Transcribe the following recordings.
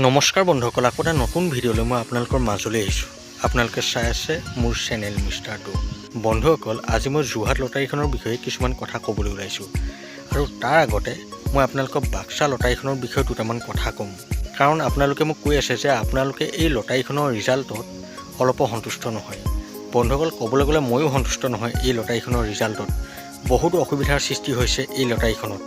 নমস্কাৰ বন্ধুসকল, আকৌ এটা নতুন ভিডিঅ'লৈ মই আপোনালোকৰ মাজলৈ আহিছোঁ। আপোনালোকে চাই আছে মোৰ চেনেল মিষ্টাৰ do. বন্ধুসকল, আজি মই যোৰহাট লটাৰীখনৰ বিষয়ে কিছুমান কথা ক'বলৈ ওলাইছোঁ আৰু তাৰ আগতে মই আপোনালোকক বাক্সা লটাৰীখনৰ বিষয়ে দুটামান কথা ক'ম। কাৰণ আপোনালোকে মোক কৈ আছে যে আপোনালোকে এই লটাৰীখনৰ ৰিজাল্টত অলপো সন্তুষ্ট নহয়। বন্ধুসকল, ক'বলৈ গ'লে ময়ো সন্তুষ্ট নহয় এই লটাৰীখনৰ ৰিজাল্টত। বহুতো অসুবিধাৰ সৃষ্টি হৈছে এই লটাৰীখনত।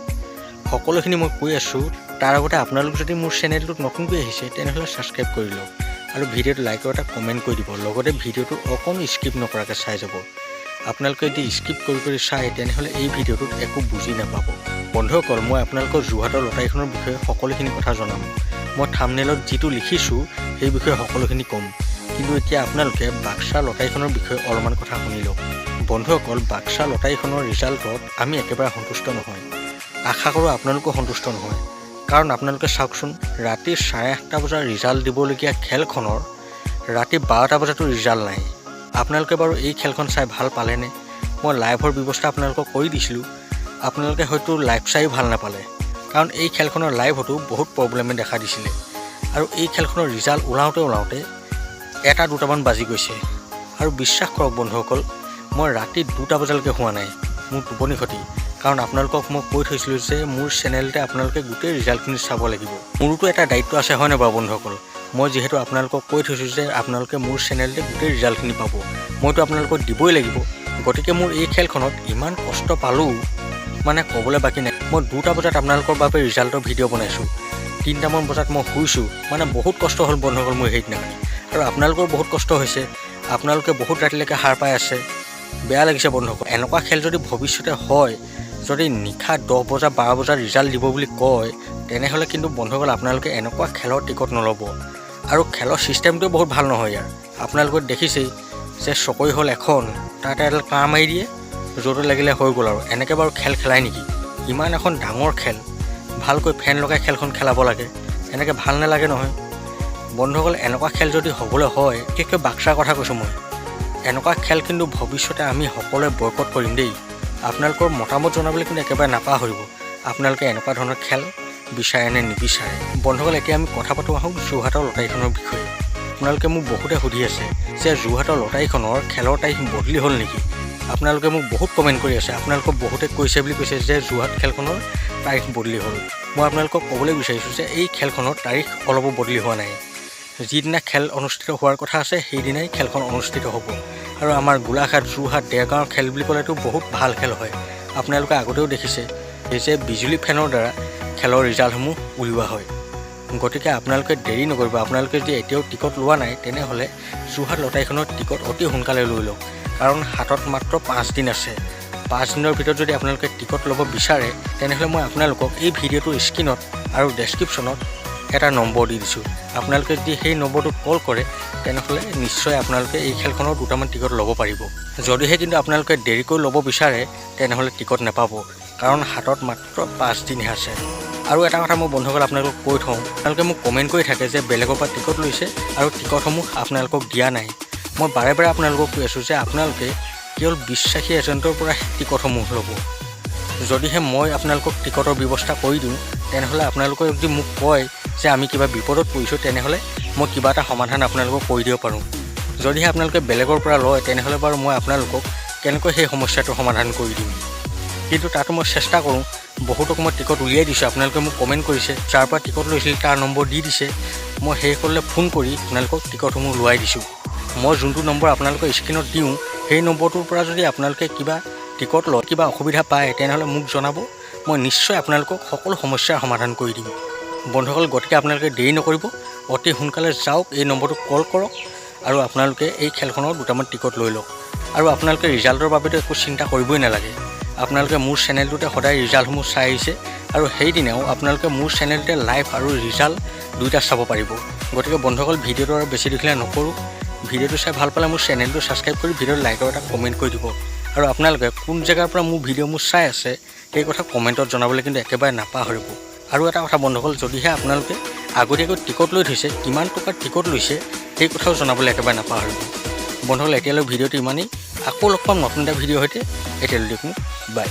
সকলোখিনি মই কৈ আছোঁ। তাৰ আগতে আপোনালোক যদি মোৰ চেনেলটোত নতুনকৈ আহিছে, তেনেহ'লে ছাবস্ক্ৰাইব কৰি লওক আৰু ভিডিঅ'টো লাইক আৰু এটা কমেণ্ট কৰি দিব। লগতে ভিডিঅ'টো অকণ স্কিপ নকৰাকৈ চাই যাব। আপোনালোকে যদি স্কিপ কৰি কৰি চায়, তেনেহ'লে এই ভিডিঅ'টোত একো বুজি নাপাব। বন্ধুসকল, মই আপোনালোকৰ যোৰহাটৰ লটাৰীখনৰ বিষয়ে সকলোখিনি কথা জনাম। মই থামনেলত যিটো লিখিছোঁ, সেই বিষয়ে সকলোখিনি ক'ম। কিন্তু এতিয়া আপোনালোকে বাক্সা লটাৰীখনৰ বিষয়ে অলপমান কথা শুনি লওক। বন্ধুসকল, বাক্সা লটাৰীখনৰ ৰিজাল্টত আমি একেবাৰে সন্তুষ্ট নহয়। আশা কৰোঁ আপোনালোকো সন্তুষ্ট নহয়। কাৰণ আপোনালোকে চাওকচোন, ৰাতি 8:30 বজাৰ ৰিজাল্ট দিবলগীয়া খেলখনৰ ৰাতি 12টা বজাতো ৰিজাল্ট নাই। আপোনালোকে বাৰু এই খেলখন চাই ভাল পালেনে? মই লাইভৰ ব্যৱস্থা আপোনালোকক কৰি দিছিলোঁ। আপোনালোকে হয়তো লাইভ চাইও ভাল নাপালে, কাৰণ এই খেলখনৰ লাইভতো বহুত প্ৰব্লেমে দেখা দিছিলে। আৰু এই খেলখনৰ ৰিজাল্ট ওলাওঁতে ওলাওঁতে এটা দুটামান বাজি গৈছে। আৰু বিশ্বাস কৰক বন্ধুসকল, মই ৰাতি 2টা বজালৈকে শুৱা নাই, মোৰ টোপনি ক্ষতি। কাৰণ আপোনালোকক মই কৈ থৈছিলোঁ যে মোৰ চেনেলতে আপোনালোকে গোটেই ৰিজাল্টখিনি চাব লাগিব। মোৰোতো এটা দায়িত্ব আছে, হয়নে বাৰু বন্ধুসকল? মই যিহেতু আপোনালোকক কৈ থৈছোঁ যে আপোনালোকে মোৰ চেনেলতে গোটেই ৰিজাল্টখিনি পাব, মইতো আপোনালোকক দিবই লাগিব। গতিকে মোৰ এই খেলখনত ইমান কষ্ট পালোঁ, মানে ক'বলৈ বাকী নাই। মই 2টা বজাত আপোনালোকৰ বাবে ৰিজাল্টৰ ভিডিঅ' বনাইছোঁ, 3টামান বজাত মই শুইছোঁ। মানে বহুত কষ্ট হ'ল বন্ধুসকল মোৰ সেইদিনাখনি। আৰু আপোনালোকৰ বহুত কষ্ট হৈছে, আপোনালোকে বহুত ৰাতিলৈকে সাৰ পাই আছে। বেয়া লাগিছে বন্ধুসকল। এনেকুৱা খেল যদি ভৱিষ্যতে হয়, যদি নিশা 10 বজা 12 বজাত ৰিজাল্ট দিব বুলি কয়, তেনেহ'লে কিন্তু বন্ধুসকল, আপোনালোকে এনেকুৱা খেলৰ টিকট নল'ব। আৰু খেলৰ ছিষ্টেমটোৱে বহুত ভাল নহয় ইয়াৰ। আপোনালোকে দেখিছেই যে চকৰি হ'ল এখন, তাতে এডাল কাঁড় মাৰি দিয়ে, য'তে লাগিলে হৈ গ'ল। আৰু এনেকৈ বাৰু খেল খেলাই নেকি? ইমান এখন ডাঙৰ খেল, ভালকৈ ফেন লগাই খেলখন খেলাব লাগে। এনেকৈ ভাল নালাগে নহয় বন্ধুসকল। এনেকুৱা খেল যদি হ'বলৈ হয়, বিশেষকৈ বাক্সাৰ কথা কৈছোঁ মই, এনেকুৱা খেল কিন্তু ভৱিষ্যতে আমি সকলোৱে বয়কট কৰিম দেই। আপোনালোকৰ মতামত জনাবলৈ কিন্তু একেবাৰে নাপাহৰিব, আপোনালোকে এনেকুৱা ধৰণৰ খেল বিচাৰে নে নিবিচাৰে। বন্ধুসকল, এতিয়া আমি কথা পাতোঁ আহক যোৰহাটৰ লটাৰীখনৰ বিষয়ে। আপোনালোকে মোক বহুতে সুধি আছে যে যোৰহাটৰ লটাৰীখনৰ খেলৰ তাৰিখ বদলি হ'ল নেকি? আপোনালোকে মোক বহুত কমেণ্ট কৰি আছে। আপোনালোকক বহুতে কৈছে বুলি কৈছে যে যোৰহাট খেলখনৰ তাৰিখ বদলি হ'ল। মই আপোনালোকক ক'বলৈ বিচাৰিছোঁ যে এই খেলখনৰ তাৰিখ অলপো বদলি হোৱা নাই। যিদিনা খেল অনুষ্ঠিত হোৱাৰ কথা আছে, সেইদিনাই খেলখন অনুষ্ঠিত হ'ব। আৰু আমাৰ গোলাঘাট, যোৰহাট, দেৰগাঁৱৰ খেল বুলি ক'লেতো বহুত ভাল খেল হয়। আপোনালোকে আগতেও দেখিছে এই যে বিজুলী ফেনৰ দ্বাৰা খেলৰ ৰিজাল্টসমূহ উলিওৱা হয়। গতিকে আপোনালোকে দেৰি নকৰিব। আপোনালোকে যদি এতিয়াও টিকট লোৱা নাই, তেনেহ'লে যোৰহাট লটাৰীখনৰ টিকট অতি সোনকালে লৈ লওক। কাৰণ হাতত মাত্ৰ 5 দিন আছে। 5 দিনৰ ভিতৰত যদি আপোনালোকে টিকট ল'ব বিচাৰে, তেনেহ'লে মই আপোনালোকক এই ভিডিঅ'টোৰ স্ক্ৰীণত আৰু ডেছক্ৰিপশ্যনত এটা নম্বৰ দি দিছোঁ। আপোনালোকে যদি সেই নম্বৰটোত কল কৰে, তেনেহ'লে নিশ্চয় আপোনালোকে এই খেলখনৰ দুটামান টিকট ল'ব পাৰিব। যদিহে কিন্তু আপোনালোকে দেৰিকৈ ল'ব বিচাৰে, তেনেহ'লে টিকট নাপাব। কাৰণ হাতত মাত্ৰ 5 দিনহে আছে। আৰু এটা কথা মই বন্ধুসকল আপোনালোকক কৈ থওঁ, আপোনালোকে মোক কমেণ্ট কৰি থাকে যে বেলেগৰ পৰা টিকট লৈছে আৰু টিকটসমূহ আপোনালোকক দিয়া নাই। মই বাৰে বাৰে আপোনালোকক কৈ আছোঁ যে আপোনালোকে কেৱল বিশ্বাসী এজেণ্টৰ পৰাহে টিকটসমূহ ল'ব। যদিহে মই আপোনালোকক টিকটৰ ব্যৱস্থা কৰি দিওঁ, তেনেহ'লে আপোনালোকে যদি মোক কয় যে আমি কিবা বিপদত পৰিছোঁ, তেনেহ'লে মই কিবা এটা সমাধান আপোনালোকক কৰি দিব পাৰোঁ। যদিহে আপোনালোকে বেলেগৰ পৰা লয়, তেনেহ'লে বাৰু মই আপোনালোকক কেনেকৈ সেই সমস্যাটোৰ সমাধান কৰি দিম? কিন্তু তাতো মই চেষ্টা কৰোঁ। বহুতক মই টিকট উলিয়াই দিছোঁ। আপোনালোকে মোক কমেণ্ট কৰিছে, যাৰ পৰা টিকট লৈছিল তাৰ নম্বৰ দি দিছে। মই সেইসকললৈ ফোন কৰি আপোনালোকক টিকটসমূহ লোৱাই দিছোঁ। মই যোনটো নম্বৰ আপোনালোকৰ স্ক্ৰীণত দিওঁ, সেই নম্বৰটোৰ পৰা যদি আপোনালোকে কিবা টিকট লয়, কিবা অসুবিধা পায়, তেনেহ'লে মোক জনাব। মই নিশ্চয় আপোনালোকক সকলো সমস্যাৰ সমাধান কৰি দিম। বন্ধুসকল, গতিকে আপোনালোকে দেৰি নকৰিব, অতি সোনকালে যাওক, এই নম্বৰটোত কল কৰক আৰু আপোনালোকে এই খেলখনৰ দুটামান টিকট লৈ লওক। আৰু আপোনালোকে ৰিজাল্টৰ বাবেতো একো চিন্তা কৰিবই নালাগে। আপোনালোকে মোৰ চেনেলটোতে সদায় ৰিজাল্টসমূহ চাই আহিছে আৰু সেইদিনাও আপোনালোকে মোৰ চেনেলতে লাইভ আৰু ৰিজাল্ট দুয়োটা চাব পাৰিব। গতিকে বন্ধুসকল, ভিডিঅ'টো আৰু বেছি দীঘলীয়া নকৰোঁ। ভিডিঅ'টো চাই ভাল পালে মোৰ চেনেলটো ছাবস্ক্ৰাইব কৰি ভিডিঅ'ত লাইক আৰু এটা কমেণ্ট কৰি দিব। আৰু আপোনালোকে কোন জেগাৰ পৰা মোৰ ভিডিঅ'সমূহ চাই আছে, সেই কথা কমেণ্টত জনাবলৈ কিন্তু একেবাৰে নাপাহৰিব। আৰু এটা কথা বন্ধুসকল, যদিহে আপোনালোকে আগতীয়াকৈ টিকট লৈ থৈছে, কিমান টকাৰ টিকট লৈছে, সেই কথাও জনাবলৈ একেবাৰে নাপাহৰিব। বন্ধুসকল, এতিয়ালৈ ভিডিঅ'টো ইমানেই। আকৌ লগ পাম নতুন এটা ভিডিঅ'ৰ সৈতে। এতিয়ালৈ দেখোঁ, বাই।